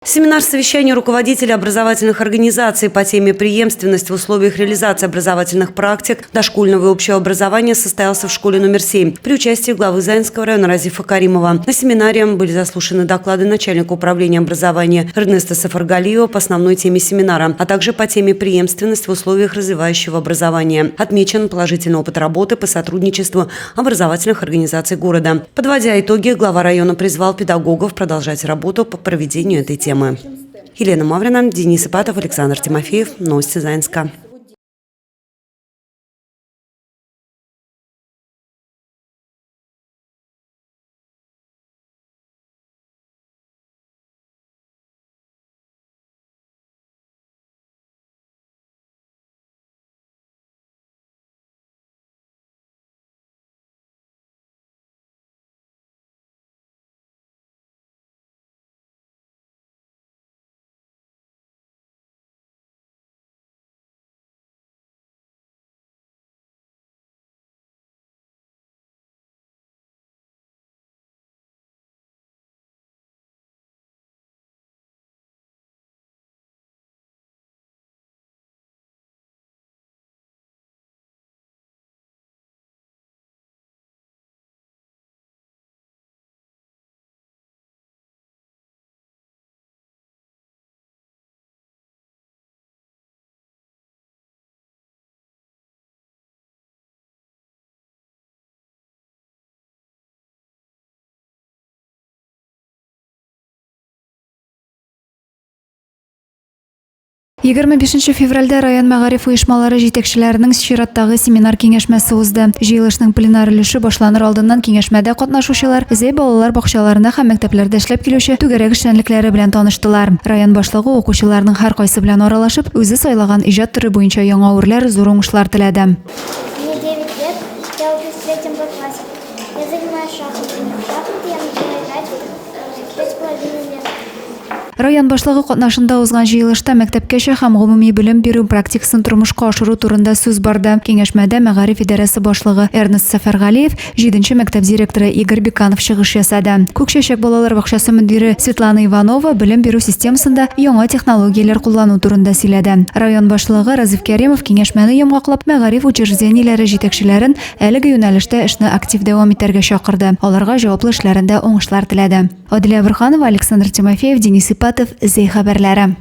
Семинар-совещание руководителей образовательных организаций по теме «Преемственность в условиях реализации образовательных практик дошкольного и общего образования» состоялся в школе номер 7 при участии главы Заинского района Разифа Каримова. На семинаре были заслушаны доклады начальника управления образования Эрнеста Сафаргалиева по основной теме семинара, а также по теме «Преемственность в условиях развивающего образования». Отмечен положительный опыт работы по сотрудничеству образовательных организаций города. Подводя итоги, глава района призвал педагогов продолжать работу по проведению этой темы. Елена Маврина, Денис Ипатов, Александр Тимофеев. Новости Заинска. 25 февральдә район мәгариф оешмалары җитәкчеләренең чираттагы семинар киңәшмәсе узды. Җыелышның пленар өлеше башланыр алдыннан киңәшмәдә катнашучылар Зәй балалар бакчаларында һәм мәктәпләрдә эшләп килүче түгәрәк эшчәнлекләре белән таныштылар. Район башлыгы укучыларның һәркайсы белән аралашып, үзе сайлаган иҗат төре буенча яңа үрләр, зур уңышлар теләде. Мне 9 лет, я учусь в третьем Б классе. Я занимаюсь шахматами. В шахматы я начала играть в 5,5 лет. Район башлыгы катнашында узган җыелышта мәктәпкәчә һәм гомуми белем бирү практикасын тормышка ашыру турында сүз барды. Киңәшмәдә мәгариф идарәсе башлыгы Эрнест Сәфәргалиев, җиденче мәктәп директоры Игорь Беканов чыгыш ясады. Күк чәчәк балалар бакчасы мөдире Светлана Иванова белем бирү системасында яңа технологияләр куллану турында сөйләде. Район башлыгы Разиф Кәримов киңәшмәне йомгаклап, мәгариф учреждениеләре җитәкчеләрен әлеге юнәлештә эшне актив дәвам итәргә чакырды, аларга җаваплы эшләрендә уңышлар теләде. Аделя Борһанова, Александр Тимофеев, Денис Ипатов, Зәй хәбәрләре.